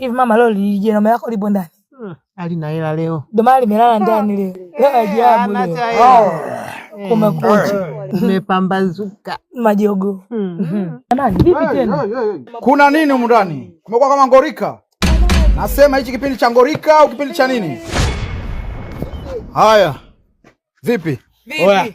Hivi mama, leo jeno lako lipo ndani? Alina hela leo. Ndio maana limelala ndani leo. Leo ajabu Hana leo. cha hela. Kumekucha. Umepambazuka. Majogo. Jamani, vipi tena? Kuna nini humu ndani? Kumekuwa kama ngorika. Nasema hichi kipindi cha ngorika au kipindi cha nini? Haya. Vipi? Oya,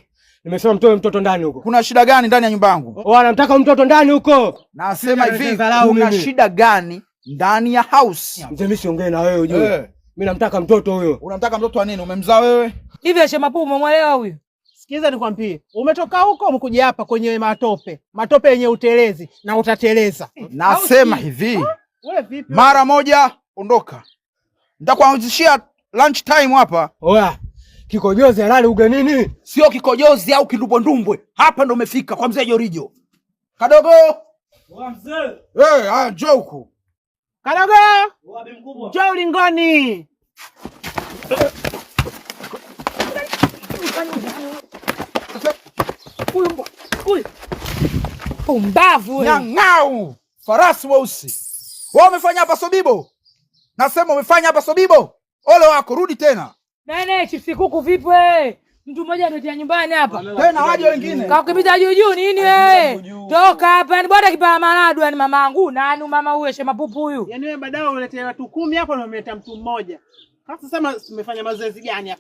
nimesema mtoe mtoto ndani huko. Kuna shida gani ndani ya nyumba yangu? Oya, namtaka mtoto ndani huko. Nasema hivi, Dharau kuna mimi. shida gani ndani ya house? Mzee, mimi siongee na wewe ujue. Mimi namtaka mtoto huyo. Unamtaka mtoto wa nini? Umemzaa wewe? Hivi Shemapu umemwelewa huyu? Sikiza nikwambie, umetoka huko umekuja hapa kwenye matope, matope yenye utelezi na utateleza. Nasema hivi, Wewe vipi? mara moja ondoka. Nitakuanzishia lunch time hapa. Oya, kikojozi halali ugenini. Sio kikojozi au kindumbwendumbwe. Hapa ndo umefika kwa mzee Jorijo. Kadogo. Oya mzee. Eh, haya njoo huku. Kadogo, Oya bi mkubwa. Njoo ulingoni. Huyu mbwa. Huyu. Pumbavu wewe. Nyang'au, farasi weusi. Wewe umefanya hapa sobibo? Nasema umefanya hapa sobibo? Ole wako, rudi tena. Nene, chipsi kuku vipi wewe? Mtu mmoja ametia nyumbani hapa. Tena waje wengine. Kakukimbiza juu juu nini wewe? Toka hapa, ni bora kipaa maradu yani mamangu. Nani mama huyo Shemapupu huyu? Yaani wewe baadaye ulete watu 10 hapo na umeleta mtu mmoja. Sasa sema umefanya mazoezi gani hapa?